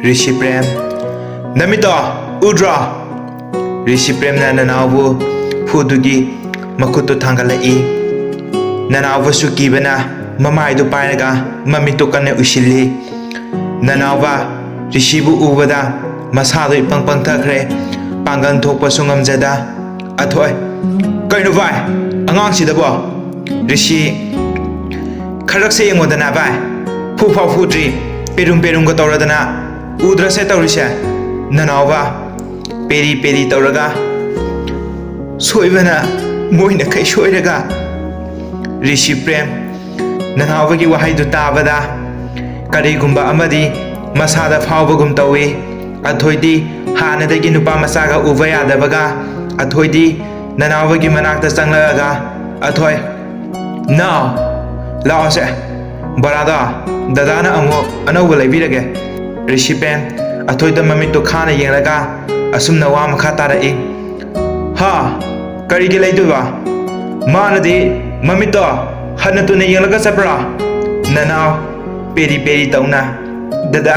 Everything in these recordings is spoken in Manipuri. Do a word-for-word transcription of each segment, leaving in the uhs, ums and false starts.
ꯔꯤꯁꯤ ꯄ꯭ꯔꯦꯝ, ꯅꯃꯤꯠꯇꯣ ꯎꯗ꯭ꯔꯣ? ꯔꯤꯁꯤ ꯄ꯭ꯔꯦꯝꯅ ꯅꯅꯥꯎꯕꯨ ꯐꯨꯗꯨꯒꯤ ꯃꯈꯨꯠꯇꯨ ꯊꯥꯡꯒꯠꯂꯛꯏ꯫ ꯅꯅꯥꯎꯕꯁꯨ ꯀꯤꯕꯅ ꯃꯃꯥꯏꯗꯨ ꯄꯥꯏꯔꯒ ꯃꯃꯤꯠꯇꯨ ꯀꯟꯅ ꯎꯏꯁꯤꯜꯂꯤ꯫ ꯅꯅꯥꯎꯕ ꯔꯤꯁꯤꯕꯨ ꯎꯕꯗ ꯃꯁꯥꯗꯨ ꯏꯄꯪ ꯄꯪꯊꯈ꯭ꯔꯦ, ꯄꯥꯡꯒꯜ ꯊꯣꯛꯄꯁꯨ ꯉꯝꯖꯗ꯫ ꯑꯊꯣꯏ, ꯀꯩꯅꯣ ꯚꯥꯏ, ꯑꯉꯥꯡꯁꯤꯗꯕꯣ? ꯔꯤꯁꯤ, ꯈꯔꯛꯁꯦ ꯌꯦꯡꯉꯣꯗꯅ ꯚꯥꯏ, ꯐꯨ ꯐꯥꯎ ꯐꯨꯗ꯭ꯔꯤ, ꯄꯦꯔꯨꯝ ꯄꯦꯔꯨꯝꯒ ꯇꯧꯔꯗꯅ, ꯎꯗ꯭ꯔꯁꯦ ꯇꯧꯔꯤꯁꯦ? ꯅꯅꯥꯎꯕ ꯄꯦꯔꯤ ꯄꯦꯔꯤ ꯇꯧꯔꯒ, ꯁꯣꯏꯕꯅ ꯃꯣꯏꯅ ꯈꯩ ꯁꯣꯏꯔꯒ꯫ ꯔꯤꯁꯤ ꯄ꯭ꯔꯦꯝ, ꯅꯅꯥꯎꯕꯒꯤ ꯋꯥꯍꯩꯗꯨ ꯇꯥꯕꯗ ꯀꯔꯤꯒꯨꯝꯕ ꯑꯃꯗꯤ ꯃꯁꯥꯗ ꯐꯥꯎꯕꯒꯨꯝ ꯇꯧꯏ꯫ ꯑꯊꯣꯏꯗꯤ ꯍꯥꯟꯅꯗꯒꯤ ꯅꯨꯄꯥ ꯃꯆꯥꯒ ꯎꯕ ꯌꯥꯗꯕꯒ, ꯑꯊꯣꯏꯗꯤ ꯅꯅꯥꯎꯕꯒꯤ ꯃꯅꯥꯛꯇ ꯆꯪꯂꯛꯑꯒ, "ꯑꯊꯣꯏ, ꯅꯥꯎ, ꯂꯥꯛꯑꯣꯁꯦ, ꯕꯣꯔꯥꯗꯣ ꯗꯗꯥꯅ ꯑꯃꯨꯛ ꯑꯅꯧꯕ ꯂꯩꯕꯤꯔꯒꯦ꯫" ꯔꯤꯁꯤ ꯄ꯭ꯔꯦꯝ ꯑꯊꯣꯏꯗ ꯃꯃꯤꯠꯇꯨ ꯈꯥꯅ ꯌꯦꯡꯂꯒ ꯑꯁꯨꯝꯅ ꯋꯥ ꯃꯈꯥ ꯇꯥꯔꯛꯏ, "ꯍꯥ? ꯀꯔꯤꯒꯤ ꯂꯩꯗꯣꯏꯕ? ꯃꯥꯅꯗꯤ ꯃꯃꯤꯠꯇꯣ ꯍꯟꯅ ꯇꯨꯅ ꯌꯦꯡꯂꯒ ꯆꯠꯄ꯭ꯔꯥ?" ꯅꯅꯥꯎ ꯄꯦꯔꯤ ꯄꯦꯔꯤ ꯇꯧꯅ, "ꯗꯗꯥ,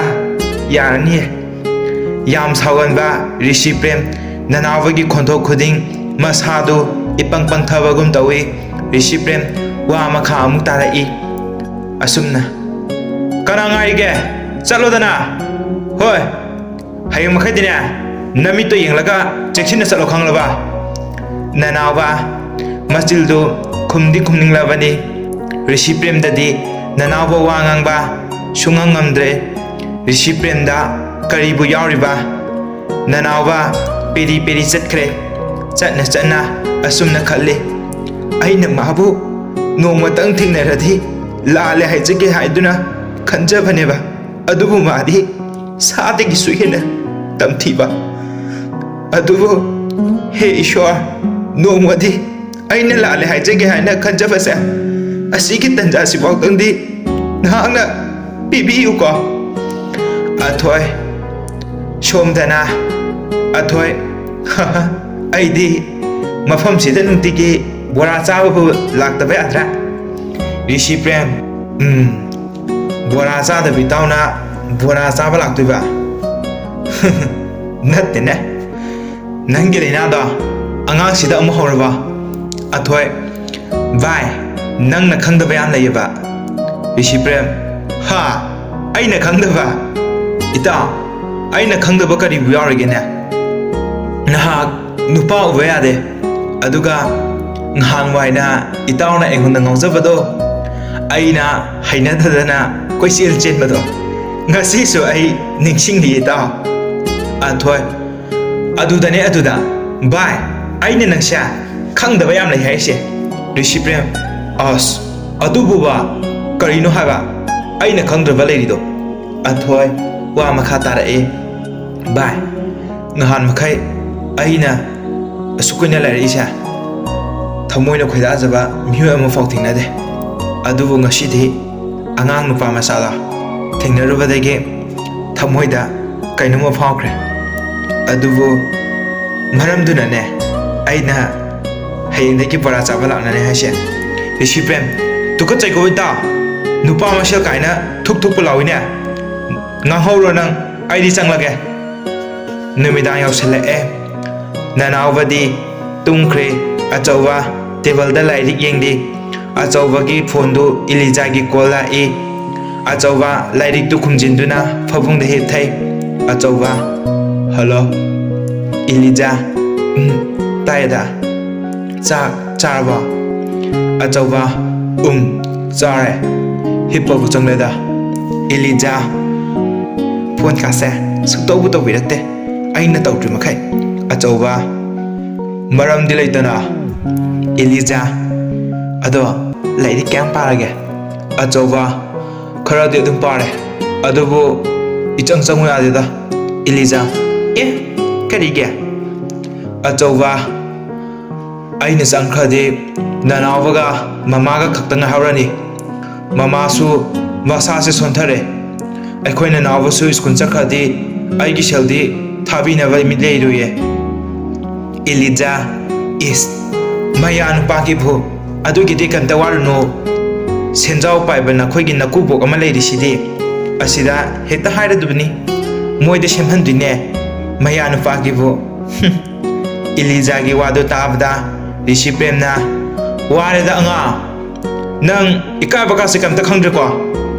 ꯌꯥꯔꯅꯤꯌꯦ꯫" ꯌꯥꯝ ꯁꯥꯎꯒꯟꯕ ꯔꯤꯁꯤ ꯄ꯭ꯔꯦꯝ ꯅꯅꯥꯎꯕꯒꯤ ꯈꯣꯟꯊꯣꯛ ꯈꯨꯗꯤꯡ ꯃꯁꯥꯗꯨ ꯏꯄꯪ ꯄꯪꯊꯕꯒꯨꯝ ꯇꯧꯏ꯫ ꯔꯤꯁꯤ ꯄ꯭ꯔꯦꯝ ꯋꯥ ꯃꯈꯥ ꯑꯃꯨꯛ ꯇꯥꯔꯛꯏ꯫ ꯑꯁꯨꯝꯅ, "ꯀꯅꯥ ꯉꯥꯏꯔꯤꯒꯦ? ꯆꯠꯂꯣꯗꯅ꯫ ꯍꯣꯏ, ꯍꯌꯦꯡ ꯃꯈꯩꯗꯤꯅꯦ, ꯅꯃꯤꯠꯇꯣ ꯌꯦꯡꯂꯒ ꯆꯦꯛꯁꯤꯟꯅ ꯆꯠꯂꯣ, ꯈꯪꯂꯕ?" ꯅꯅꯥꯎꯕ ꯃꯆꯤꯜꯗꯨ ꯈꯨꯝꯗꯤ ꯈꯨꯝꯅꯤꯡꯂꯕꯅꯤ꯫ ꯔꯤꯁꯤ ꯄ꯭ꯔꯦꯝꯗꯗꯤ ꯅꯅꯥꯎꯕ ꯋꯥ ꯉꯥꯡꯕ ꯁꯨꯉꯝ ꯉꯝꯗ꯭ꯔꯦ꯫ ꯔꯤꯁꯤ ꯄ꯭ꯔꯦꯝꯗ ꯀꯔꯤꯕꯨ ꯌꯥꯎꯔꯤꯕ? ꯅꯅꯥꯎꯕ ꯄꯦꯔꯤ ꯄꯦꯔꯤ ꯆꯠꯈ꯭ꯔꯦ꯫ ꯆꯠꯅ ꯆꯠꯅ ꯑꯁꯨꯝꯅ ꯈꯜꯂꯤ, "ꯑꯩꯅ ꯃꯥꯕꯨ ꯅꯣꯡꯃꯇꯪ ꯊꯦꯡꯅꯔꯗꯤ ꯂꯥꯜꯂꯦ ꯍꯥꯏꯖꯒꯦ ꯍꯥꯏꯗꯨꯅ ꯈꯟꯖꯕꯅꯦꯕ꯫ ꯑꯗꯨꯕꯨ ꯃꯥꯗꯤ ꯁꯥꯗꯒꯤꯁꯨ ꯍꯦꯟꯅ ꯇꯝꯊꯤꯕ꯫ ꯑꯗꯨꯕꯨ ꯍꯦ ꯏꯁ꯭ꯋꯔ, ꯅꯣꯡꯃꯗꯤ ꯑꯩꯅ ꯂꯥꯜꯂꯦ ꯍꯥꯏꯖꯒꯦ ꯍꯥꯏꯅ ꯈꯟꯖꯕꯁꯦ ꯑꯁꯤꯒꯤ ꯇꯟꯖꯥꯁꯤꯐꯥꯎꯗꯪꯗꯤ ꯅꯍꯥꯛꯅ ꯄꯤꯕꯤꯌꯨꯀꯣ꯫" ꯑꯊꯣꯏ, ꯁꯣꯝꯗꯅ ꯑꯊꯣꯏ, "ꯑꯩꯗꯤ ꯃꯐꯝꯁꯤꯗ ꯅꯨꯡꯇꯤꯒꯤ ꯕꯣꯔꯥ ꯆꯥꯕꯕꯨ ꯂꯥꯛꯇꯕ ꯌꯥꯗ꯭ꯔꯦ꯫" ꯔꯤꯁꯤ ꯄ꯭ꯔꯦꯝ, "ꯎꯝ, ꯕꯣꯔꯥ ꯆꯥꯗꯕꯤ ꯇꯥꯎꯅ ꯕꯣꯔꯥ ꯆꯥꯕ ꯂꯥꯛꯇꯣꯏꯕ? ꯅꯠꯇꯦꯅꯦ, ꯅꯪꯒꯤ ꯂꯥꯏꯅꯥꯗꯣ ꯑꯉꯥꯡꯁꯤꯗ ꯑꯃꯨꯛ ꯍꯧꯔꯕ? ꯑꯊꯣꯏ, ꯚꯥꯏ, ꯅꯪꯅ ꯈꯪꯗꯕ ꯌꯥꯝ ꯂꯩꯌꯦꯕ꯫ ꯔꯤꯁꯤ ꯄ꯭ꯔꯦꯝ, ꯍꯥ? ꯑꯩꯅ ꯈꯪꯗꯕ? ꯏꯇꯥꯎ, ꯑꯩꯅ ꯈꯪꯗꯕ ꯀꯔꯤꯕꯨ ꯌꯥꯎꯔꯤꯒꯦꯅꯦ? ꯅꯍꯥꯛ ꯅꯨꯄꯥ ꯎꯕ ꯌꯥꯗꯦ, ꯑꯗꯨꯒ ꯅꯍꯥꯟꯋꯥꯏꯅ ꯏꯇꯥꯎꯅ ꯑꯩꯉꯣꯟꯗ ꯉꯥꯎꯖꯕꯗꯣ, ꯑꯩꯅ ꯍꯩꯅꯗꯗꯅ ꯀꯣꯏꯆꯦꯜ ꯆꯦꯟꯕꯗꯣ, ꯉꯁꯤꯁꯨ ꯑꯩ ꯅꯤꯡꯁꯤꯡꯂꯤ ꯏꯇꯥꯎ꯫ ꯑꯊꯣꯏ, ꯑꯗꯨꯗꯅꯦ ꯑꯗꯨꯗ꯫ ꯚꯥꯏ, ꯑꯩꯅ ꯅꯪꯁꯦ ꯈꯪꯗꯕ ꯌꯥꯝ ꯂꯩ ꯍꯥꯏꯔꯤꯁꯦ꯫ ꯔꯤꯁꯤ ꯄ꯭ꯔꯦꯝ, ꯑꯁ, ꯑꯗꯨꯕꯨꯕ ꯀꯔꯤꯅꯣ ꯍꯥꯏꯕ? ꯑꯩꯅ ꯈꯪꯗ꯭ꯔꯕ ꯂꯩꯔꯤꯗꯣ? ꯑꯊꯣꯏ, ꯋꯥ ꯃꯈꯥ ꯇꯥꯔꯛꯑꯦ꯫ ꯚꯥꯏ, ꯅꯍꯥꯟ ꯃꯈꯩ ꯑꯩꯅ ꯑꯁꯨꯛ ꯀꯨꯏꯅ ꯂꯩꯔꯛꯏꯁꯦ, ꯊꯃꯣꯏꯅ ꯈꯣꯏꯗꯥꯖꯕ ꯃꯤꯑꯣꯏ ꯑꯃꯐꯥꯎ ꯊꯦꯡꯅꯗꯦ꯫ ꯑꯗꯨꯕꯨ ꯉꯁꯤꯗꯤ ꯑꯉꯥꯡ ꯅꯨꯄꯥ ꯃꯆꯥꯗꯣ ꯊꯦꯡꯅꯔꯨꯕꯗꯒꯤ ꯊꯃꯣꯏꯗ ꯀꯩꯅꯣꯝꯃ ꯐꯥꯎꯈ꯭ꯔꯦ꯫ ꯑꯗꯨꯕꯨ ꯃꯔꯝꯗꯨꯅꯅꯦ ꯑꯩꯅ ꯍꯌꯦꯡꯗꯒꯤ ꯕꯣꯔꯥ ꯆꯥꯕ ꯂꯥꯛꯅꯅꯤ ꯍꯥꯏꯁꯦ꯫ ꯔꯤꯁꯤ ꯄ꯭ꯔꯦꯝ, ꯇꯨꯀꯠꯆꯩꯀꯣ ꯏꯇꯥꯎ! ꯅꯨꯄꯥ ꯃꯁꯦꯜ ꯀꯥꯏꯅ ꯊꯨꯛ ꯊꯨꯛꯄ ꯂꯥꯎꯏꯅꯦ꯫ ꯉꯥꯡꯍꯧꯔꯣ ꯅꯪ, ꯑꯩꯗꯤ ꯆꯪꯂꯒꯦ꯫ ꯅꯨꯃꯤꯗꯥꯡ ꯌꯧꯁꯤꯜꯂꯛꯑꯦ꯫ ꯅꯅꯥꯎꯕꯗꯤ ꯇꯨꯝꯈ꯭ꯔꯦ꯫ ꯑꯆꯧꯕ ꯇꯦꯕꯜꯗ ꯂꯥꯏꯔꯤꯛ ꯌꯦꯡꯂꯤ꯫ ꯑꯆꯧꯕꯒꯤ ꯐꯣꯟꯗꯨ ꯏꯂꯤꯖꯥꯒꯤ ꯀꯣꯜ ꯂꯥꯛꯏ꯫ ꯑꯆꯧꯕ ꯂꯥꯏꯔꯤꯛꯇꯨ ꯈꯨꯝꯖꯤꯟꯗꯨꯅ ꯐꯃꯨꯡꯗ ꯍꯤꯞꯊꯩ꯫ ꯑꯆꯧꯕ, "ꯍꯜꯂꯣ, ꯏꯂꯤꯖꯥ?" "ꯎꯝ, ꯇꯥꯏꯌꯦꯗ꯫ ꯆꯥꯛ ꯆꯥꯔꯕꯣ?" ꯑꯆꯧꯕ, "ꯎꯝ, ꯆꯥꯔꯦ꯫ ꯍꯤꯞꯄꯕꯨ ꯆꯪꯂꯦꯗ꯫" ꯏꯂꯤꯖꯥ ꯐꯣꯟ ꯀꯥꯁꯦ ꯁꯨꯛꯇꯧꯕꯨ ꯇꯧꯕꯤꯔꯛꯇꯦ, ꯑꯩꯅ ꯇꯧꯗ꯭ꯔꯤ ꯃꯈꯩ꯫ ꯑꯆꯧꯕ, "ꯃꯔꯝꯗꯤ ꯂꯩꯇꯅ꯫" ꯏꯂꯤꯖꯥ, "ꯑꯗꯣ ꯂꯥꯏꯔꯤꯛ ꯀꯌꯥꯝ ꯄꯥꯔꯒꯦ?" ꯑꯆꯧꯕ, "ꯈꯔꯗꯤ ꯑꯗꯨꯝ ꯄꯥꯔꯦ, ꯑꯗꯨꯕꯨ ꯏꯆꯪ ꯆꯪꯉꯨ ꯌꯥꯗꯦꯗ꯫" ꯏꯂꯤꯖꯥ, "ꯑꯦ, ꯀꯔꯤꯒꯤ?" ꯑꯆꯧꯕ, "ꯑꯩꯅ ꯆꯪꯈ꯭ꯔꯗꯤ ꯅꯅꯥꯎꯕꯒ ꯃꯃꯥꯒ ꯈꯛꯇ ꯉꯥꯏꯍꯧꯔꯅꯤ꯫ ꯃꯃꯥꯁꯨ ꯃꯁꯥꯁꯦ ꯁꯣꯟꯊꯔꯦ꯫ ꯑꯩꯈꯣꯏ ꯅꯅꯥꯎꯕꯁꯨ ꯁ꯭ꯀꯨꯜ ꯆꯠꯈ꯭ꯔꯗꯤ ꯑꯩꯒꯤ ꯁꯦꯜꯗꯤ ꯊꯥꯕꯤꯅꯕ ꯃꯤ ꯂꯩꯔꯣꯏꯌꯦ꯫" ꯏꯂꯤꯖꯥ, "ꯏꯁ, ꯃꯌꯥ ꯅꯨꯄꯥꯒꯤꯕꯨ ꯑꯗꯨꯒꯤꯗꯤ ꯀꯩꯝꯇ ꯋꯥꯔꯨꯅꯨ꯫ ꯁꯦꯟꯖꯥꯎ ꯄꯥꯏꯕ ꯅꯈꯣꯏꯒꯤ ꯅꯀꯨꯕꯣꯛ ꯑꯃ ꯂꯩꯔꯤꯁꯤꯗꯤ, ꯑꯁꯤꯗ ꯍꯦꯛꯇ ꯍꯥꯏꯔꯗꯕꯅꯤ꯫ ꯃꯣꯏꯗ ꯁꯦꯝꯍꯟꯗꯣꯏꯅꯦ ꯃꯌꯥ ꯅꯨꯄꯥꯒꯤꯕꯨ꯫ ꯏꯂꯤꯖꯥꯒꯤ ꯋꯥꯗꯨ ꯇꯥꯕꯗ ꯔꯤꯁꯤ ꯄ꯭ꯔꯦꯝꯅ, "ꯋꯥꯔꯦꯗ ꯑꯉꯥꯡ, ꯅꯪ ꯏꯀꯥꯏꯕ ꯀꯥꯁꯦ ꯀꯩꯝꯇ ꯈꯪꯗ꯭ꯔꯦꯀꯣ?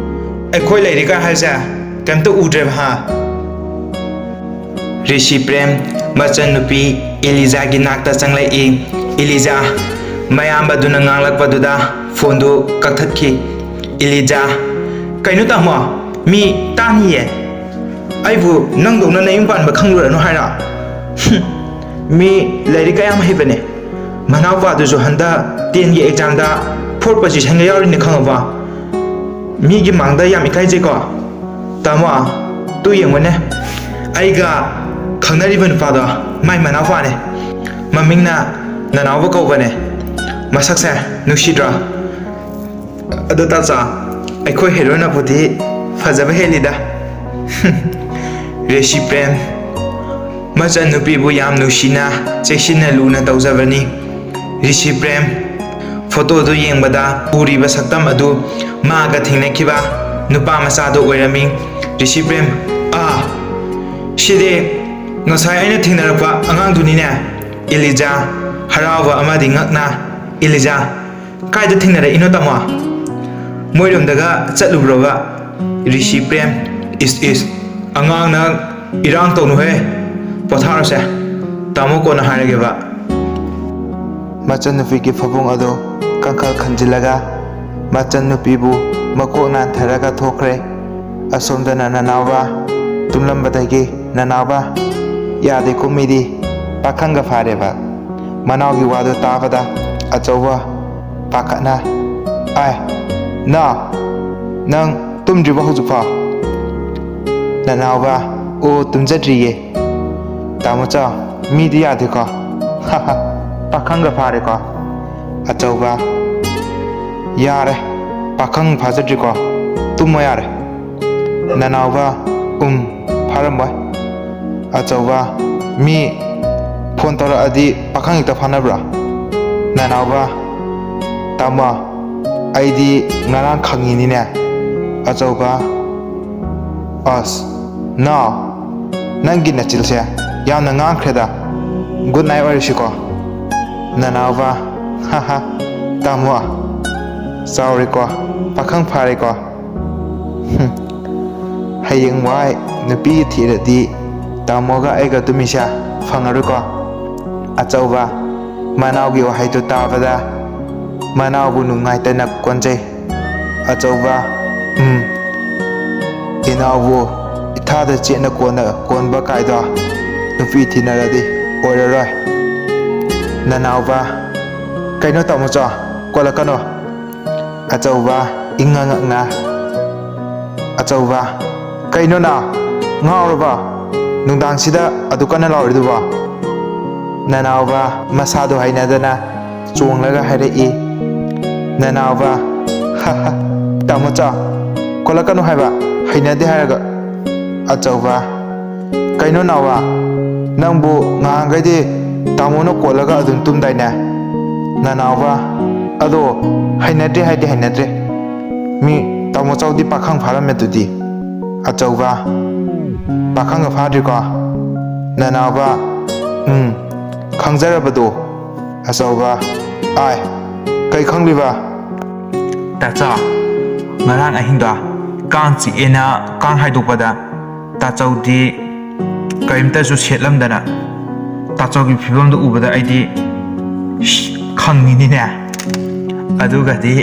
ꯑꯩꯈꯣꯏ ꯂꯩꯔꯤꯀꯥꯟ ꯍꯥꯏꯁꯦ ꯀꯩꯝꯇ ꯎꯗ꯭ꯔꯦꯕ ꯍꯥ?" ꯔꯤꯁꯤ ꯄ꯭ꯔꯦꯝ ꯃꯆꯟꯅꯨꯄꯤ ꯏꯂꯤꯖꯥꯒꯤ ꯅꯥꯛꯇ ꯆꯪꯂꯛꯏ꯫ ꯏꯂꯤꯖꯥ ꯃꯌꯥꯝꯕꯗꯨꯅ ꯉꯥꯡꯂꯛꯄꯗꯨꯗ ꯐꯣꯟꯗꯨ ꯀꯛꯊꯠꯈꯤ꯫ ꯏꯂꯤꯖꯥ, "ꯀꯩꯅꯣ ꯇꯥꯃꯣ, ꯃꯤ ꯇꯥꯅꯤꯌꯦ꯫ ꯑꯩꯕꯨ ꯅꯪꯗꯧꯅ ꯅꯌꯨꯝ ꯄꯥꯟꯕ ꯈꯪꯂꯨꯔꯅꯨ ꯍꯥꯏꯔꯣ? ꯍꯨꯝ, ꯃꯤ ꯂꯥꯏꯔꯤꯛ ꯀꯌꯥꯝ ꯍꯩꯕꯅꯦ꯫ ꯃꯅꯥꯎꯄꯥꯗꯨꯁꯨ ꯍꯟꯗꯛ ꯇꯦꯟꯒꯤ ꯑꯦꯛꯖꯥꯝꯗ ꯐꯣꯔ ꯄꯣꯖꯤꯁꯟꯒ ꯌꯥꯎꯔꯤꯅꯦ ꯈꯪꯉꯕ? ꯃꯤꯒꯤ ꯃꯥꯡꯗ ꯌꯥꯝ ꯏꯀꯥꯏꯖꯩꯀꯣ꯫ ꯇꯥꯃꯣ, ꯇꯨ ꯌꯦꯡꯉꯨꯅꯦ, ꯑꯩꯒ ꯈꯪꯅꯔꯤꯕ ꯅꯨꯄꯥꯗꯣ ꯃꯥꯏ ꯃꯅꯥꯎꯄꯥꯅꯦ꯫ ꯃꯃꯤꯡꯅ ꯅꯅꯥꯎꯕ ꯀꯧꯕꯅꯦ꯫ ꯃꯁꯛꯁꯦ ꯅꯨꯡꯁꯤꯗ꯭ꯔꯣ? ꯑꯗꯣ ꯇꯥꯆꯥ, ꯑꯩꯈꯣꯏ ꯍꯦꯔꯣꯅꯕꯨꯗꯤ ꯐꯖꯕ ꯍꯦꯜꯂꯤꯗ꯫" ꯔꯤꯁꯤ ꯄ꯭ꯔꯦꯝ ꯃꯆꯟꯅꯨꯄꯤꯕꯨ ꯌꯥꯝ ꯅꯨꯡꯁꯤꯅ, ꯆꯦꯛꯁꯤꯟꯅ ꯂꯨꯅ ꯇꯧꯖꯕꯅꯤ꯫ ꯔꯤꯁꯤ ꯄ꯭ꯔꯦꯝ ꯐꯣꯇꯣꯗꯨ ꯌꯦꯡꯕꯗ ꯎꯔꯤꯕ ꯁꯛꯇꯝ ꯑꯗꯨ ꯃꯥꯒ ꯊꯦꯡꯅꯈꯤꯕ ꯅꯨꯄꯥ ꯃꯆꯥꯗꯨ ꯑꯣꯏꯔꯝꯃꯤ꯫ ꯔꯤꯁꯤ ꯄ꯭ꯔꯦꯝ, "ꯑꯥ, ꯁꯤꯗꯤ ꯉꯁꯥꯏ ꯑꯩꯅ ꯊꯦꯡꯅꯔꯛꯄ ꯑꯉꯥꯡꯗꯨꯅꯤꯅꯦ꯫" ꯏꯂꯤꯖꯥ ꯍꯔꯥꯎꯕ ꯑꯃꯗꯤ ꯉꯛꯅ, "ꯏꯂꯤꯖꯥ, ꯀꯥꯏꯗ ꯊꯦꯡꯅꯔꯛꯏꯅꯣ ꯇꯥꯃꯣ? ꯃꯣꯏꯔꯣꯝꯗꯒ ꯆꯠꯂꯨꯕ꯭ꯔꯣꯕ?" ꯔꯤꯁꯤ ꯄ꯭ꯔꯦꯝ, "ꯏꯁ ꯏꯁ, ꯑꯉꯥꯡꯅ ꯏꯔꯥꯡ ꯇꯧꯅꯨꯍꯦ, ꯄꯣꯊꯥꯔꯣꯁꯦ, ꯇꯥꯃꯣ ꯀꯣꯟꯅ ꯍꯥꯏꯔꯒꯦꯕ꯫" ꯃꯆꯟꯅꯨꯄꯤꯒꯤ ꯐꯃꯨꯡ ꯑꯗꯨ ꯀꯥꯡꯈꯜ ꯈꯟꯖꯤꯜꯂꯒ ꯃꯆꯟꯅꯨꯄꯤꯕꯨ ꯃꯀꯣꯛ ꯅꯥꯟꯊꯔꯒ ꯊꯣꯛꯈ꯭ꯔꯦ꯫ ꯑꯁꯣꯝꯗꯅ ꯅꯅꯥꯎꯕ ꯇꯨꯝꯂꯝꯕꯗꯒꯤ, "ꯅꯅꯥꯎꯕ, ꯌꯥꯗꯦꯀꯣ ꯃꯤꯗꯤ, ꯄꯥꯈꯪꯒ ꯐꯥꯔꯦꯕ꯫" ꯃꯅꯥꯎꯒꯤ ꯋꯥꯗꯨ ꯇꯥꯕꯗ ꯑꯆꯧꯕ ꯄꯥꯈꯠꯅ, "ꯑꯥꯏ, ꯅꯥꯎ, ꯅꯪ ꯇꯨꯝꯗ꯭ꯔꯤꯕꯣ ꯍꯧꯖꯤꯛꯐꯥꯎ?" ꯅꯅꯥꯎꯕ, "ꯑꯣ, ꯇꯨꯝꯖꯗ꯭ꯔꯤꯌꯦ꯫" "ꯇꯥꯃꯣ ꯆꯥꯎ, ꯃꯤꯗꯤ ꯌꯥꯗꯦꯀꯣ꯫" "ꯄꯥꯈꯪꯒ ꯐꯥꯔꯦꯀꯣ꯫" ꯑꯆꯧꯕ, "ꯌꯥꯔꯦ, ꯄꯥꯈꯪ ꯐꯥꯖꯗ꯭ꯔꯤꯀꯣ, ꯇꯨꯝꯃꯣ ꯌꯥꯔꯦ꯫" ꯅꯅꯥꯎꯕ, "ꯎꯝ, ꯐꯥꯔꯝꯃꯣꯏ꯫" ꯑꯆꯧꯕ, "ꯃꯤ ꯐꯣꯟ ꯇꯧꯔꯛꯑꯗꯤ ꯄꯥꯈꯪ ꯍꯦꯛꯇ ꯐꯥꯅꯕ꯭ꯔꯣ?" ꯅꯅꯥꯎꯕ, "ꯇꯥꯃꯣ, ꯑꯩꯗꯤ ꯉꯔꯥꯡ ꯈꯪꯉꯤꯅꯤꯅꯦ꯫" ꯑꯆꯧꯕ, "ꯑꯁ, ꯅꯥꯎ, ꯅꯪꯒꯤ ꯅꯆꯤꯜꯁꯦ ꯌꯥꯝꯅ ꯉꯥꯡꯈ꯭ꯔꯦꯗ꯫ Good night ꯑꯣꯏꯔꯁꯤꯀꯣ꯫ ꯅꯅꯥꯎꯕ, ꯍꯥ ꯍꯥ, ꯇꯥꯃꯣ, ꯆꯥꯎꯔꯦꯀꯣ, ꯄꯥꯈꯪ ꯐꯥꯔꯦꯀꯣ꯫ ꯍꯨꯝ, ꯍꯌꯦꯡꯋꯥꯏ ꯅꯨꯄꯤ ꯊꯤꯔꯗꯤ ꯇꯥꯃꯣꯒ ꯑꯩꯒ ꯇꯨꯝꯃꯤꯁꯦ ꯐꯪꯉꯔꯣꯏꯀꯣ꯫ ꯑꯆꯧꯕ, ꯃꯅꯥꯎꯒꯤ ꯋꯥꯍꯩꯗꯨ ꯇꯥꯕꯗ ꯃꯅꯥꯎꯕꯨ ꯅꯨꯡꯉꯥꯏꯇꯅ ꯀꯣꯟꯖꯩ꯫ ꯑꯆꯧꯕ, ꯎꯝ, ꯏꯅꯥꯎꯕꯨ ꯏꯊꯥꯗ ꯆꯦꯠꯅ ꯀꯣꯟꯅ ꯀꯣꯟꯕ ꯀꯥꯏꯗꯣ ꯅꯨꯄꯤ ꯊꯤꯅꯔꯗꯤ ꯑꯣꯏꯔꯔꯣꯏ꯫ ꯅꯅꯥꯎꯕ, ꯀꯩꯅꯣ ꯇꯥꯃꯣꯆꯧ, ꯀꯣꯜꯂꯛꯀꯅꯣ꯫ ꯑꯆꯧꯕ, ꯏꯉꯛ ꯉꯛꯅ, ꯑꯆꯧꯕ, ꯀꯩꯅꯣ ꯅꯥꯎ? ꯉꯥꯎꯔꯕꯣ? ꯅꯨꯡꯗꯥꯡꯁꯤꯗ ꯑꯗꯨ ꯀꯟꯅ ꯂꯥꯎꯔꯤꯗꯨꯕꯣ? ꯅꯅꯥꯎꯕ, ꯃꯁꯥꯗꯣ ꯍꯩꯅꯗꯅ ꯆꯣꯡꯂꯒ ꯍꯥꯏꯔꯛꯏ꯫ ꯅꯅꯥꯎꯕ, ꯍ ꯍ, ꯇꯥꯃꯣꯆꯧ, ꯀꯣꯜꯂꯛꯀꯅꯨ ꯍꯥꯏꯕ, ꯍꯩꯅꯗꯦ ꯍꯥꯏꯔꯒ꯫ ꯑꯆꯧꯕ, ꯀꯩꯅꯣ ꯅꯥꯎꯕ, ꯅꯪꯕꯨ ꯉꯍꯥꯟꯈꯩꯗꯤ ꯇꯥꯃꯣꯅ ꯀꯣꯜꯂꯒ ꯑꯗꯨꯝ ꯇꯨꯝꯗꯥꯏꯅꯦ? ꯅꯅꯥꯎꯕ, ꯑꯗꯣ ꯍꯩꯅꯗ꯭ꯔꯦ ꯍꯥꯏꯗꯤ ꯍꯩꯅꯗ꯭ꯔꯦ꯫ ꯃꯤ ꯇꯥꯃꯣꯆꯧꯗꯤ ꯄꯥꯈꯪ ꯐꯥꯔꯝꯃꯦ ꯑꯗꯨꯗꯤ꯫ ꯑꯆꯧꯕ, ꯄꯥꯈꯪꯒ ꯐꯥꯗ꯭ꯔꯤꯀꯣ? ꯅꯅꯥꯎꯕ, ꯎꯝ, ꯈꯪꯖꯔꯕꯗꯣ꯫ ꯑꯆꯧꯕ, ꯑꯥꯏ, ꯀꯩ ꯈꯪꯂꯤꯕ? ꯇꯥꯆꯧ, ꯉꯔꯥꯡ ꯑꯍꯤꯡꯗꯣ ꯀꯥꯡ ꯆꯤꯛꯑꯦꯅ ꯀꯥꯡ ꯍꯥꯏꯗꯣꯛꯄꯗ ꯇꯥꯆꯧꯗꯤ ꯀꯔꯤꯝꯇꯁꯨ ꯁꯦꯠꯂꯝꯗꯅ ꯇꯥꯆꯧꯒꯤ ꯐꯤꯕꯝꯗꯨ ꯎꯕꯗ ꯑꯩꯗꯤ ꯈꯪꯉꯤꯅꯤꯅꯦ꯫ ꯑꯗꯨꯒꯗꯤ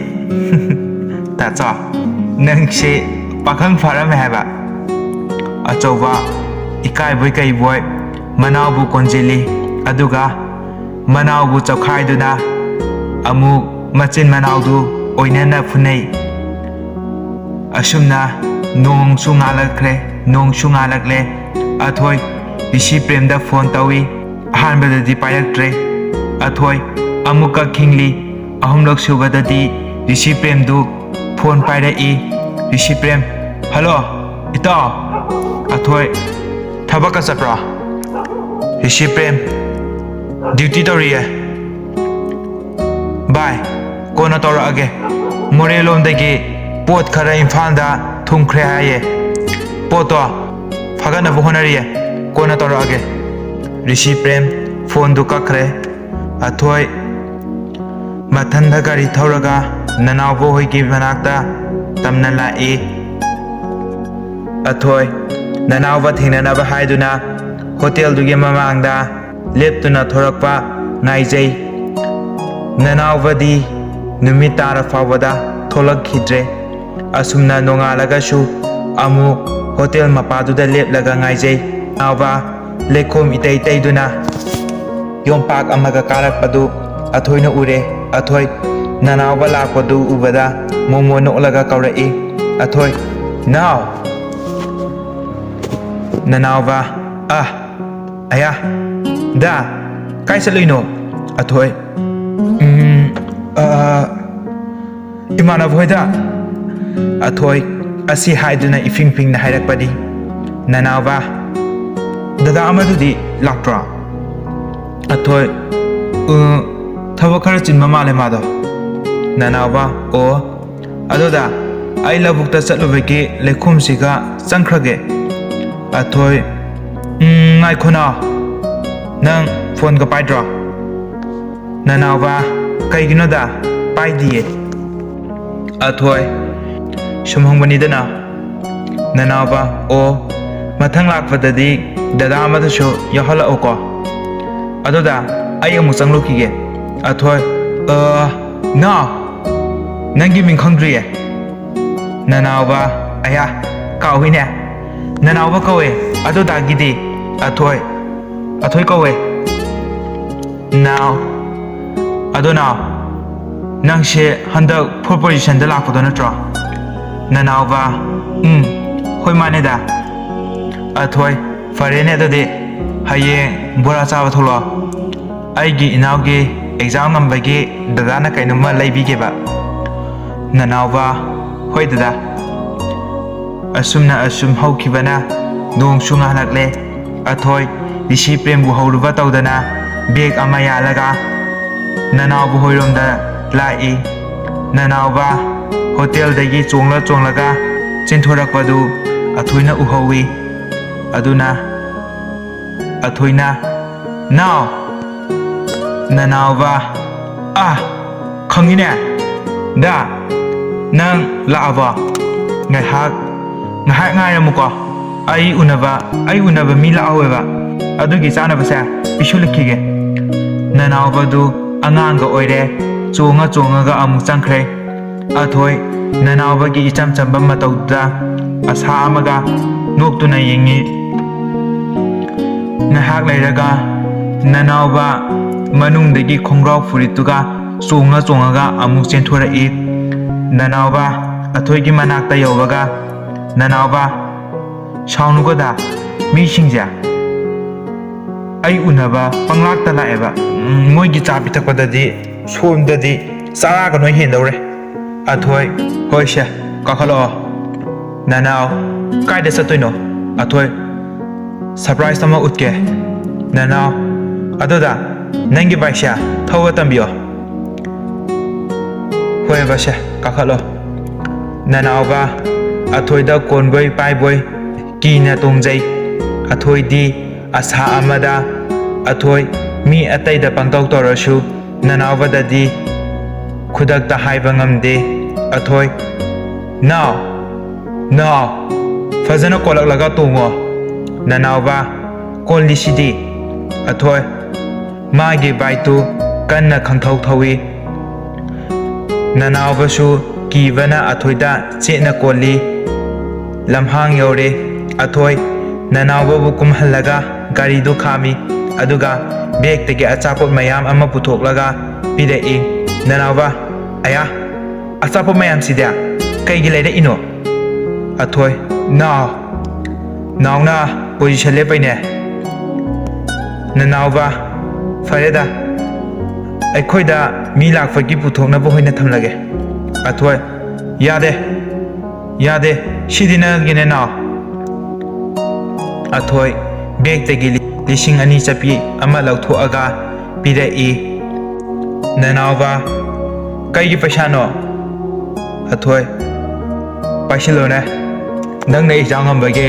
ꯇꯥꯆꯧ, ꯅꯪꯁꯦ ꯄꯥꯈꯪ ꯐꯥꯔꯝꯃꯦ ꯍꯥꯏꯕ꯫ ꯑꯆꯧꯕ, ꯏꯀꯥꯏꯕꯣꯏ ꯀꯩꯕꯣꯏ ꯃꯅꯥꯎꯕꯨ ꯀꯣꯟꯁꯤꯜꯂꯤ, ꯑꯗꯨꯒ ꯃꯅꯥꯎꯕꯨ ꯆꯞꯈꯥꯏꯗꯨꯅ ꯑꯃꯨꯛ ꯃꯆꯤꯟ ꯃꯅꯥꯎꯗꯨ ꯑꯣꯏꯅꯅ ꯐꯨꯅꯩ꯫ ꯑꯁꯨꯝꯅ ꯅꯣꯡꯁꯨ ꯉꯥꯜꯂꯛꯈ꯭ꯔꯦ, ꯅꯣꯡꯁꯨ ꯉꯥꯜꯂꯛꯂꯦ꯫ ꯑꯊꯣꯏ ꯔꯤꯁꯤ ꯄ꯭ꯔꯦꯝꯗ ꯐꯣꯟ ꯇꯧꯏ꯫ ꯑꯍꯥꯟꯕꯗꯗꯤ ꯄꯥꯏꯔꯛꯇ꯭ꯔꯦ꯫ ꯑꯊꯣꯏ ꯑꯃꯨꯛꯀ ꯈꯤꯡꯂꯤ꯫ ꯑꯍꯨꯝꯂꯛ ꯁꯨꯕꯗꯗꯤ ꯔꯤꯁꯤ ꯄ꯭ꯔꯦꯝꯗꯨ ꯐꯣꯟ ꯄꯥꯏꯔꯛꯏ꯫ ꯔꯤꯁꯤ ꯄ꯭ꯔꯦꯝ, "ꯍꯜꯂꯣ, ꯏꯇꯥꯎ!" ꯑꯊꯣꯏ, "ꯊꯕꯛꯀ ꯆꯠꯄ꯭ꯔꯣ?" ꯔꯤꯁꯤ ꯄ꯭ꯔꯦꯝ, "ꯗ꯭ꯌꯨꯇꯤ ꯇꯧꯔꯤꯌꯦ꯫ ꯚꯥꯏ, ꯀꯣꯟꯅ ꯇꯧꯔꯛꯑꯒꯦ꯫ ꯃꯣꯔꯦꯂꯣꯝꯗꯒꯤ ꯄꯣꯠ ꯈꯔ ꯏꯝꯐꯥꯜꯗ ꯊꯨꯡꯈ꯭ꯔꯦ ꯍꯥꯏꯌꯦ꯫ ꯄꯣꯠꯇꯣ ꯐꯒꯠꯅꯕ ꯍꯣꯠꯅꯔꯤꯌꯦ꯫ ꯀꯣꯟꯅ ꯇꯧꯔꯛꯑꯒꯦ꯫ ꯔꯤꯁꯤ ꯄ꯭ꯔꯦꯝ ꯐꯣꯟꯗꯨ ꯀꯛꯈ꯭ꯔꯦ꯫ ꯑꯊꯣꯏ ꯃꯊꯟꯗ ꯒꯥꯔꯤ ꯊꯧꯔꯒ ꯅꯅꯥꯎꯕ ꯍꯣꯏꯒꯤ ꯃꯅꯥꯛꯇ ꯇꯝꯅ ꯂꯥꯛꯏ꯫ ꯑꯊꯣꯏ ꯅꯅꯥꯎꯕ ꯊꯦꯡꯅꯅꯕ ꯍꯥꯏꯗꯨꯅ ꯍꯣꯇꯦꯜꯗꯨꯒꯤ ꯃꯃꯥꯡꯗ ꯂꯦꯞꯇꯨꯅ ꯊꯣꯔꯛꯄ ꯉꯥꯏꯖꯩ꯫ ꯅꯅꯥꯎꯕꯗꯤ ꯅꯨꯃꯤꯠ ꯇꯥꯔ ꯐꯥꯎꯕꯗ ꯊꯣꯛꯂꯛꯈꯤꯗ꯭ꯔꯦ꯫ ꯑꯁꯨꯝꯅ ꯅꯣꯡꯉꯥꯜꯂꯒꯁꯨ ꯑꯃꯨꯛ ꯍꯣꯇꯦꯜ ꯃꯄꯥꯗꯨꯗ ꯂꯦꯞꯂꯒ ꯉꯥꯏꯖꯩ꯫ ꯅꯅꯥꯎꯕ ꯂꯩꯈꯣꯝ ꯏꯇꯩ ꯇꯩꯗꯨꯅ ꯌꯣꯝꯄꯥꯛ ꯑꯃꯒ ꯀꯥꯔꯛꯄꯗꯨ ꯑꯊꯣꯏꯅ ꯎꯔꯦ꯫ ꯑꯊꯣꯏ ꯅꯅꯥꯎꯕ ꯂꯥꯛꯄꯗꯨ ꯎꯕꯗ ꯃꯣꯃꯣ ꯅꯣꯛꯂꯒ ꯀꯧꯔꯛꯏ꯫ ꯑꯊꯣꯏ, "ꯅꯥꯎ!" ꯅꯅꯥꯎꯕ, "ꯑ, ꯑꯌꯥ, ꯗꯥ, ꯀꯥꯏ ꯆꯠꯂꯨꯏꯅꯣ?" ꯑꯊꯣꯏ, "ꯎꯝ, ꯑ, ꯏꯃꯥꯟꯅꯕ ꯍꯣꯏꯗ꯫" ꯑꯊꯣꯏ ꯑꯁꯤ ꯍꯥꯏꯗꯨꯅ ꯏꯐꯤꯡ ꯐꯤꯡꯅ ꯍꯥꯏꯔꯛꯄꯅꯤ꯫ ꯅꯅꯥꯎꯕ, "ꯗꯗꯥ ꯑꯃꯗꯨꯗꯤ ꯂꯥꯛꯄ꯭ꯔꯣ?" ꯑꯊꯣꯏ, "ꯎ, ꯊꯕꯛ ꯈꯔ ꯆꯤꯟꯕ ꯃꯥꯜꯂꯦ ꯃꯥꯗꯣ꯫" ꯅꯅꯥꯎꯕ, "ꯑꯣ, ꯑꯗꯨꯗ ꯑꯩ ꯂꯧꯕꯨꯛꯇ ꯆꯠꯂꯨꯕꯒꯤ ꯂꯩꯈꯣꯝꯁꯤꯒ ꯆꯪꯈ꯭ꯔꯒꯦ꯫" ꯑꯊꯣꯏ, "ꯎꯝ, ꯉꯥꯏꯈꯣ ꯅꯥꯎ, ꯅꯪ ꯐꯣꯟꯒ ꯄꯥꯏꯗ꯭ꯔꯣ?" ꯅꯅꯥꯎꯕ, "ꯀꯩꯒꯤꯅꯣꯗ? ꯄꯥꯏꯗꯤꯌꯦ꯫" ꯑꯊꯣꯏ, "ꯁꯨꯝ ꯍꯪꯕꯅꯤꯗꯅ꯫" ꯅꯅꯥꯎꯕ, "ꯑꯣ, ꯃꯊꯪ ꯂꯥꯛꯄꯗꯗꯤ ꯗꯗꯥ ꯑꯃꯗꯨꯁꯨ ꯌꯥꯎꯍꯜꯂꯛꯎꯀꯣ꯫ ꯑꯗꯨꯗ ꯑꯩ ꯑꯃꯨꯛ ꯆꯪꯂꯨꯈꯤꯒꯦ꯫" ꯑꯊꯣꯏ, "ꯑ, ꯅꯥꯎ, ꯅꯪꯒꯤ ꯃꯤꯡ ꯈꯪꯗ꯭ꯔꯤꯌꯦ?" ꯅꯅꯥꯎꯕ, "ꯑꯌꯥ, ꯀꯥꯎꯏꯅꯦ꯫ ꯅꯅꯥꯎꯕ ꯀꯧꯋꯦ, ꯑꯗꯨꯗꯥꯒꯤꯗꯤ?" ꯑꯊꯣꯏ, "ꯑꯊꯣꯏ ꯀꯧꯋꯦ꯫" ꯅꯥꯎ, "ꯑꯗꯣ ꯅꯥꯎ, ꯅꯪꯁꯦ ꯍꯟꯗꯛ fourth positionꯗ ꯂꯥꯛꯄꯗꯣ ꯅꯠꯇ꯭ꯔꯣ?" ꯅꯅꯥꯎꯕ, "ꯎꯝ, ꯍꯣꯏ ꯃꯥꯅꯦꯗ꯫" ꯑꯊꯣꯏ, "ꯐꯔꯦꯅꯦ ꯑꯗꯨꯗꯤ, ꯍꯌꯦꯡ ꯕꯣꯔꯥ ꯆꯥꯕ ꯊꯣꯛꯂꯛꯑꯣ꯫ ꯑꯩꯒꯤ ꯏꯅꯥꯎꯒꯤ exam ꯉꯝꯕꯒꯤ ꯗꯗꯥꯅ ꯀꯩꯅꯣꯝꯃ ꯂꯩꯕꯤꯒꯦꯕ꯫" ꯅꯅꯥꯎꯕ, "ꯍꯣꯏ ꯗꯗꯥ꯫" ꯑꯁꯨꯝꯅ ꯑꯁꯨꯝ ꯍꯧꯈꯤꯕꯅ ꯅꯣꯡꯁꯨ ꯉꯥꯜꯂꯛꯂꯦ꯫ ꯑꯊꯣꯏ ꯔꯤꯁꯤ ꯄ꯭ꯔꯦꯝꯕꯨ ꯍꯧꯔꯨꯕ ꯇꯧꯗꯅ bag ꯑꯃ ꯌꯥꯜꯂꯒ ꯅꯅꯥꯎꯕ ꯍꯣꯏꯔꯣꯝꯗ ꯂꯥꯛꯏ꯫ ꯅꯅꯥꯎꯕ ꯍꯣꯇꯦꯜꯗꯒꯤ ꯆꯣꯡꯂ ꯆꯣꯡꯂꯒ ꯆꯦꯟꯊꯣꯔꯛꯄꯗꯨ ꯑꯊꯣꯏꯅ ꯎꯍꯧꯏ꯫ ꯑꯗꯨꯅ ꯑꯊꯣꯏꯅ, "ꯅꯥꯎ!" ꯅꯅꯥꯎꯕ, "ꯑꯥ, ꯈꯪꯉꯤꯅꯦ꯫ ꯗꯥ, ꯅꯪ ꯂꯥꯛꯑꯕꯣ? ꯉꯥꯏꯍꯥꯛ, ꯉꯥꯏꯍꯥꯛ ꯉꯥꯏꯔꯝꯃꯨꯀꯣ꯫ ꯑꯩ ꯎꯅꯕ, ꯑꯩ ꯎꯅꯕ ꯃꯤ ꯂꯥꯛꯍꯧꯋꯦꯕ꯫ ꯑꯗꯨꯒꯤ ꯆꯥꯅꯕꯁꯦ ꯄꯤꯁꯜꯂꯛꯈꯤꯒꯦ꯫" ꯅꯅꯥꯎꯕꯗꯨ ꯑꯉꯥꯡꯒ ꯑꯣꯏꯔꯦ, ꯆꯣꯡꯉ ꯆꯣꯡꯉꯒ ꯑꯃꯨꯛ ꯆꯪꯈ꯭ꯔꯦ꯫ ꯑꯊꯣꯏ, ꯅꯅꯥꯎꯕꯒꯤ ꯏꯆꯝ ꯆꯝꯕ ꯃꯇꯧꯗꯨꯗ ꯑꯁꯥ ꯑꯃꯒ ꯅꯣꯛꯇꯨꯅ ꯌꯦꯡꯉꯤ꯫ ꯉꯥꯏꯍꯥꯛ ꯂꯩꯔꯒ ꯅꯅꯥꯎꯕ ꯃꯅꯨꯡꯗꯒꯤ ꯈꯣꯡꯒ꯭ꯔꯥꯎ ꯐꯨꯔꯤꯠꯇꯨꯒ ꯆꯣꯡꯉ ꯆꯣꯡꯉꯒ ꯑꯃꯨꯛ ꯆꯦꯟꯊꯣꯔꯛꯏ꯫ ꯅꯅꯥꯎꯕ ꯑꯊꯣꯏꯒꯤ ꯃꯅꯥꯛꯇ ꯌꯧꯕꯒ, "ꯅꯅꯥꯎꯕ, ꯁꯥꯎꯅꯨꯀꯣꯗ, ꯃꯤꯁꯤꯡꯁꯦ ꯑꯩ ꯎꯅꯕ ꯄꯪꯂꯥꯛꯇ ꯂꯥꯛꯑꯦꯕ꯫ ꯎꯝ, ꯃꯣꯏꯒꯤ ꯆꯥ ꯄꯤꯊꯛꯄꯗꯗꯤ, ꯁꯣꯝꯗꯗꯤ ꯆꯔꯥꯒ ꯅꯣꯏ ꯍꯦꯟꯗꯧꯔꯦ꯫" ꯑꯊꯣꯏ, "ꯍꯣꯏꯁꯦ, ꯀꯥꯈꯠꯂꯛꯑꯣ꯫" ꯅꯅꯥꯎ, "ꯀꯥꯏꯗ ꯆꯠꯇꯣꯏꯅꯣ?" ꯑꯊꯣꯏ, "ꯁꯔꯄ꯭ꯔꯥꯏꯖ ꯑꯃ ꯎꯠꯀꯦ꯫" ꯅꯅꯥꯎ, "ꯑꯗꯨꯗ ꯅꯪꯒꯤ ꯕꯥꯏꯛꯁꯦ ꯊꯧꯕ ꯇꯝꯕꯤꯌꯣ꯫" "ꯍꯣꯏ ꯕꯁꯦ, ꯀꯥꯈꯠꯂꯣ꯫" ꯅꯅꯥꯎꯕ ꯑꯊꯣꯏꯗ ꯀꯣꯟꯕꯣꯏ ꯄꯥꯏꯕꯣꯏ ꯀꯤꯅ ꯇꯣꯡꯖꯩ꯫ ꯑꯊꯣꯏꯗꯤ ꯑꯁꯥ ꯑꯃꯗ, ꯑꯊꯣꯏ ꯃꯤ ꯑꯇꯩꯗ ꯄꯪꯇꯧ ꯇꯧꯔꯁꯨ ꯅꯅꯥꯎꯕꯗꯗꯤ ꯈꯨꯗꯛꯇ ꯍꯥꯏꯕ ꯉꯝꯗꯦ꯫ ꯑꯊꯣꯏ, "ꯅꯥꯎ, ꯅꯥꯎ, ꯐꯖꯅ ꯀꯣꯜꯂꯛꯂꯒ ꯇꯣꯡꯉꯣ꯫" ꯅꯅꯥꯎꯕ, "ꯀꯣꯜꯂꯤꯁꯤꯗꯤ꯫" ꯑꯊꯣꯏ, ꯃꯥꯒꯤ ꯕꯥꯏꯛꯇꯨ ꯀꯟꯅ ꯈꯪꯊꯧ ꯊꯧꯏ꯫ ꯅꯅꯥꯎꯕꯁꯨ ꯀꯤꯕꯅ ꯑꯊꯣꯏꯗ ꯆꯦꯠꯅ ꯀꯣꯜꯂꯤ꯫ ꯂꯝꯍꯥꯡ ꯌꯧꯔꯦ꯫ ꯑꯊꯣꯏ ꯅꯅꯥꯎꯕꯕꯨ ꯀꯨꯝꯍꯜꯂꯒ ꯒꯥꯔꯤꯗꯨ ꯈꯥꯝꯃꯤ꯫ ꯑꯗꯨꯒ ꯕꯦꯛꯇꯒꯤ ꯑꯆꯥꯄꯣꯠ ꯃꯌꯥꯝ ꯑꯃ ꯄꯨꯊꯣꯛꯂꯒ ꯄꯤꯔꯛꯏ꯫ ꯅꯅꯥꯎꯕ, "ꯑꯌꯥ, ꯑꯆꯥꯄꯣꯠ ꯃꯌꯥꯝꯁꯤꯗꯤ ꯀꯩꯒꯤ ꯂꯩꯔꯛꯏꯅꯣ?" ꯑꯊꯣꯏ, "ꯅꯥꯎ, ꯅꯥꯎꯅ ꯄꯣꯖꯤꯁꯟ ꯂꯦꯞꯄꯩꯅꯦ꯫" ꯅꯅꯥꯎꯕ, "ꯐꯔꯦꯗ, ꯑꯩꯈꯣꯏꯗ ꯃꯤ ꯂꯥꯛꯄꯒꯤ ꯄꯨꯊꯣꯛꯅꯕ ꯑꯣꯏꯅ ꯊꯝꯂꯒꯦ꯫" ꯑꯊꯣꯏ, "ꯌꯥꯗꯦ, ꯌꯥꯗꯦ, ꯁꯤꯗꯤ ꯅꯪꯒꯤꯅꯦ ꯅꯥꯎ꯫" ꯑꯊꯣꯏ ꯕꯦꯛꯇꯒꯤ ꯂꯤ-, ꯂꯤꯁꯤꯡ ꯑꯅꯤ ꯆꯠꯄꯤ ꯑꯃ ꯂꯧꯊꯣꯛꯑꯒ ꯄꯤꯔꯛꯏ꯫ ꯅꯅꯥꯎꯕ, "ꯀꯩꯒꯤ ꯄꯩꯁꯥꯅꯣ?" ꯑꯊꯣꯏ, "ꯄꯥꯏꯁꯤꯜꯂꯣꯅꯦ, ꯅꯪꯅ ꯑꯦꯛꯖꯥꯝ ꯉꯝꯕꯒꯤ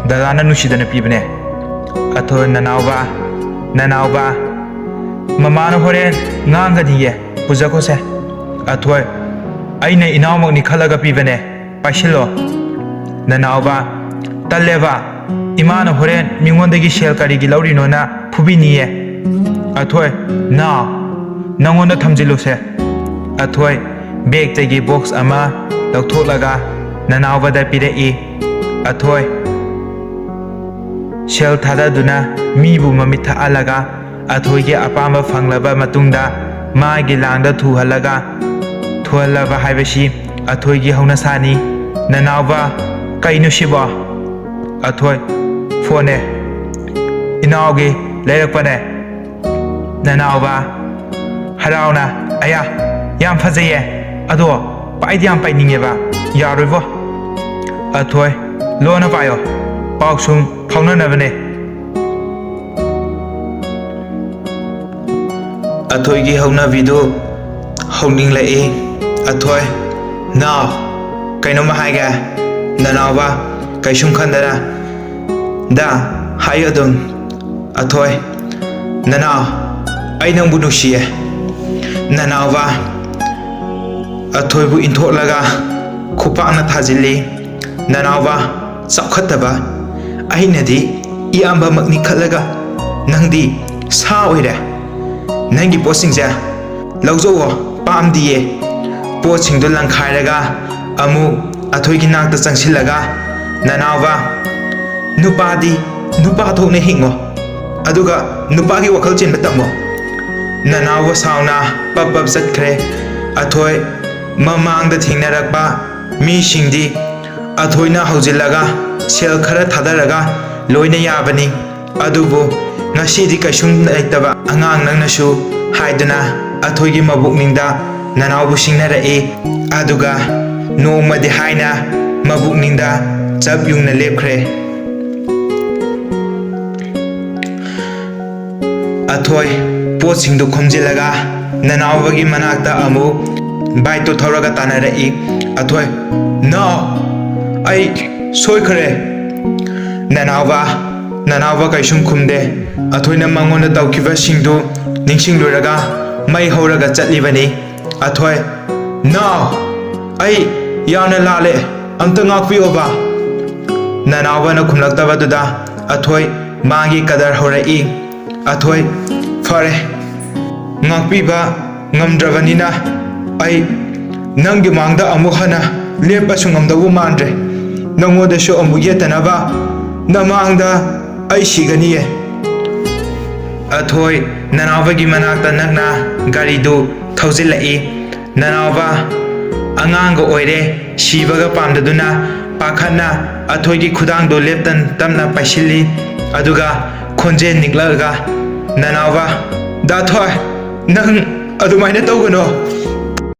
ꯗꯗꯥꯅ ꯅꯨꯡꯁꯤꯗꯅ ꯄꯤꯕꯅꯦ꯫" ꯑꯊꯣꯏ, ꯅꯅꯥꯎꯕ, ꯅꯅꯥꯎꯕ, ꯃꯃꯥꯅ ꯍꯣꯔꯦꯟ ꯉꯥꯡꯒꯅꯤꯌꯦ, ꯄꯨꯖꯈꯣꯁꯦ꯫ ꯑꯊꯣꯏ, ꯑꯩꯅ ꯏꯅꯥꯎꯃꯛꯅꯤ ꯈꯜꯂꯒ ꯄꯤꯕꯅꯦ, ꯄꯥꯏꯁꯤꯜꯂꯣ꯫ ꯅꯅꯥꯎꯕ, ꯇꯜꯂꯦꯕ, ꯏꯃꯥꯅ ꯍꯣꯔꯦꯟ ꯃꯤꯉꯣꯟꯗꯒꯤ ꯁꯦꯜ ꯀꯔꯤꯒꯤ ꯂꯧꯔꯤꯅꯣꯅ ꯐꯨꯕꯤꯅꯤꯌꯦ꯫ ꯑꯊꯣꯏ, ꯅꯥꯎ, ꯅꯪꯉꯣꯟꯗ ꯊꯝꯖꯤꯜꯂꯨꯁꯦ꯫ ꯑꯊꯣꯏ, ꯕꯦꯒꯇꯒꯤ ꯕꯣꯛꯁ ꯑꯃ ꯂꯧꯊꯣꯛꯂꯒ ꯅꯅꯥꯎꯕꯗ ꯄꯤꯔꯛꯏ꯫ ꯑꯊꯣꯏ, ꯁꯦꯜ ꯊꯥꯗꯗꯨꯅ ꯃꯤꯕꯨ ꯃꯃꯤꯠ ꯊꯛꯍꯜꯂꯒ ꯑꯊꯣꯏꯒꯤ ꯑꯄꯥꯝꯕ ꯐꯪꯂꯕ ꯃꯇꯨꯡꯗ ꯃꯥꯒꯤ ꯂꯥꯡꯗ ꯊꯨꯍꯜꯂꯒ, ꯊꯨꯍꯜꯂꯕ ꯍꯥꯏꯕꯁꯤ ꯑꯊꯣꯏꯒꯤ ꯍꯧꯅꯁꯥꯅꯤ꯫ ꯅꯅꯥꯎꯕ, ꯀꯩꯅꯣ ꯁꯤꯕꯣ? ꯑꯊꯣꯏ, ꯐꯣꯟꯅꯦ꯫ ꯏꯅꯥꯎꯒꯤ ꯂꯩꯔꯛꯄꯅꯦ꯫ ꯅꯅꯥꯎꯕ, ꯍꯔꯥꯎꯅ, ꯑꯌꯥ, ꯌꯥꯝ ꯐꯖꯩꯌꯦ꯫ ꯑꯗꯣ ꯄꯥꯏꯗꯤ ꯌꯥꯝ ꯄꯥꯏꯅꯤꯡꯉꯦꯕ꯫ ꯌꯥꯔꯣꯏꯕꯣ꯫ ꯑꯊꯣꯏ, ꯂꯣꯟꯅ ꯄꯥꯏꯌꯣ꯫ ꯄꯥꯎ ꯁꯨꯝ ꯐꯥꯎꯅꯅꯕꯅꯦ꯫ ꯑꯊꯣꯏꯒꯤ ꯍꯧꯅꯕꯤꯗꯨ ꯍꯧꯅꯤꯡꯂꯛꯏ꯫ ꯑꯊꯣꯏ, ꯅꯥꯎ, ꯀꯩꯅꯣꯝꯃ ꯍꯥꯏꯒꯦ꯫ ꯅꯅꯥꯎꯕ, ꯀꯩꯁꯨꯝ ꯈꯟꯗꯅ꯫ ꯗꯥ, ꯍꯥꯏꯌꯨ ꯑꯗꯨꯝ꯫ ꯑꯊꯣꯏ, ꯅꯅꯥꯎ, ꯑꯩ ꯅꯪꯕꯨ ꯅꯨꯡꯁꯤꯌꯦ꯫ ꯅꯅꯥꯎꯕ, ꯑꯊꯣꯏꯕꯨ ꯏꯟꯊꯣꯛꯂꯒ ꯈꯨꯄꯥꯛꯅ ꯊꯥꯖꯤꯜꯂꯤ꯫ ꯅꯅꯥꯎꯕ, ꯆꯥꯎꯈꯠꯇꯕ, ꯑꯩꯅꯗꯤ ꯏꯌꯥꯝꯕꯃꯛꯅꯤ ꯈꯜꯂꯒ ꯅꯪꯗꯤ ꯁꯥ ꯑꯣꯏꯔꯦ꯫ ꯅꯪꯒꯤ ꯄꯣꯠꯁꯤꯡꯁꯦ ꯂꯧꯖꯧꯋꯣ, ꯄꯥꯝꯗꯤꯌꯦ꯫ ꯄꯣꯠꯁꯤꯡꯗꯨ ꯂꯪꯈꯥꯏꯔꯒ ꯑꯃꯨꯛ ꯑꯊꯣꯏꯒꯤ ꯅꯥꯛꯇ ꯆꯪꯁꯤꯜꯂꯒ, ꯅꯅꯥꯎꯕ, ꯅꯨꯄꯥꯗꯤ ꯅꯨꯄꯥ ꯊꯣꯛꯅ ꯍꯤꯡꯉꯣ, ꯑꯗꯨꯒ ꯅꯨꯄꯥꯒꯤ ꯋꯥꯈꯜ ꯆꯦꯟꯕ ꯇꯝꯃꯣ꯫ ꯅꯅꯥꯎꯕ ꯁꯥꯎꯅ ꯄꯞ ꯄꯞ ꯆꯠꯈ꯭ꯔꯦ꯫ ꯑꯊꯣꯏ ꯃꯃꯥꯡꯗ ꯊꯦꯡꯅꯔꯛꯄ ꯃꯤꯁꯤꯡꯗꯤ ꯑꯊꯣꯏꯅ ꯍꯧꯖꯤꯜꯂꯒ ꯁꯦꯜ ꯈꯔ ꯊꯥꯗꯔꯒ ꯂꯣꯏꯅ ꯌꯥꯕꯅꯤ꯫ ꯑꯗꯨꯕꯨ ꯉꯁꯤꯗꯤ ꯀꯩꯁꯨꯝ ꯂꯩꯇꯕ ꯑꯉꯥꯡ ꯅꯪꯅꯁꯨ ꯍꯥꯏꯗꯨꯅ ꯑꯊꯣꯏꯒꯤ ꯃꯕꯨꯛꯅꯤꯡꯗ ꯅꯅꯥꯎꯕꯨ ꯁꯤꯡꯅꯔꯛꯏ꯫ ꯑꯗꯨꯒ ꯅꯣꯡꯃꯗꯤ ꯍꯥꯏꯅ ꯃꯕꯨꯛꯅꯤꯡꯗ ꯆꯞ ꯌꯨꯡꯅ ꯂꯦꯞꯈ꯭ꯔꯦ꯫ ꯑꯊꯣꯏ ꯄꯣꯠꯁꯤꯡꯗꯨ ꯈꯣꯝꯖꯤꯜꯂꯒ ꯅꯅꯥꯎꯕꯒꯤ ꯃꯅꯥꯛꯇ ꯑꯃꯨꯛ ꯕꯥꯏꯛꯇꯨ ꯊꯧꯔꯒ ꯇꯥꯟꯅꯔꯛꯏ꯫ ꯑꯊꯣꯏ, "ꯅꯥꯎ, ꯑꯩ ꯁꯣꯏꯈ꯭ꯔꯦ꯫" ꯅꯅꯥꯎꯕ, ꯅꯅꯥꯎꯕ ꯀꯩꯁꯨꯝ ꯈꯨꯝꯗꯦ꯫ ꯑꯊꯣꯏꯅ ꯃꯉꯣꯟꯗ ꯇꯧꯈꯤꯕꯁꯤꯡꯗꯨ ꯅꯤꯡꯁꯤꯡꯂꯨꯔꯒ ꯃꯩ ꯍꯧꯔꯒ ꯆꯠꯂꯤꯕꯅꯤ꯫ ꯑꯊꯣꯏ, "ꯅꯥꯎ, ꯑꯩ ꯌꯥꯝꯅ ꯂꯥꯜꯂꯦ, ꯑꯝꯇ ꯉꯥꯛꯄꯤꯌꯣꯕ꯫" ꯅꯅꯥꯎꯕꯅ ꯈꯨꯝꯂꯛꯇꯕꯗꯨꯗ ꯑꯊꯣꯏ ꯃꯥꯒꯤ ꯀꯗꯔ ꯍꯧꯔꯛꯏ꯫ ꯑꯊꯣꯏ, "ꯐꯔꯦ, ꯉꯥꯛꯄꯤꯕ ꯉꯝꯗ꯭ꯔꯕꯅꯤꯅ ꯑꯩ ꯅꯪꯒꯤ ꯃꯥꯡꯗ ꯑꯃꯨꯛ ꯍꯟꯅ ꯂꯦꯞꯄꯁꯨ ꯉꯝꯗꯧꯕ ꯃꯥꯟꯗ꯭ꯔꯦ꯫ ꯅꯪꯉꯣꯟꯗꯁꯨ ꯑꯃꯨꯛ ꯌꯦꯠꯇꯅꯕ ꯅꯃꯥꯡꯗ ꯑꯩ ꯁꯤꯒꯅꯤꯌꯦ꯫" ꯑꯊꯣꯏ ꯅꯅꯥꯎꯕꯒꯤ ꯃꯅꯥꯛꯇ ꯅꯛꯅ ꯒꯥꯔꯤꯗꯨ ꯊꯧꯖꯤꯜꯂꯛꯏ꯫ ꯅꯅꯥꯎꯕ ꯑꯉꯥꯡꯒ ꯑꯣꯏꯔꯦ, ꯁꯤꯕꯒ ꯄꯥꯝꯗꯗꯨꯅ ꯄꯥꯈꯠꯅ ꯑꯊꯣꯏꯒꯤ ꯈꯨꯗꯥꯡꯗꯨ ꯂꯦꯞꯇꯟ ꯇꯞꯅ ꯄꯥꯏꯁꯤꯜꯂꯤ꯫ ꯑꯗꯨꯒ ꯈꯣꯟꯖꯦꯜ ꯅꯤꯛꯂꯛꯑꯒ, "ꯅꯅꯥꯎꯕ, ꯗꯥ ꯊꯣꯏ, ꯅꯪ ꯑꯗꯨꯃꯥꯏꯅ ꯇꯧꯒꯅꯣ꯫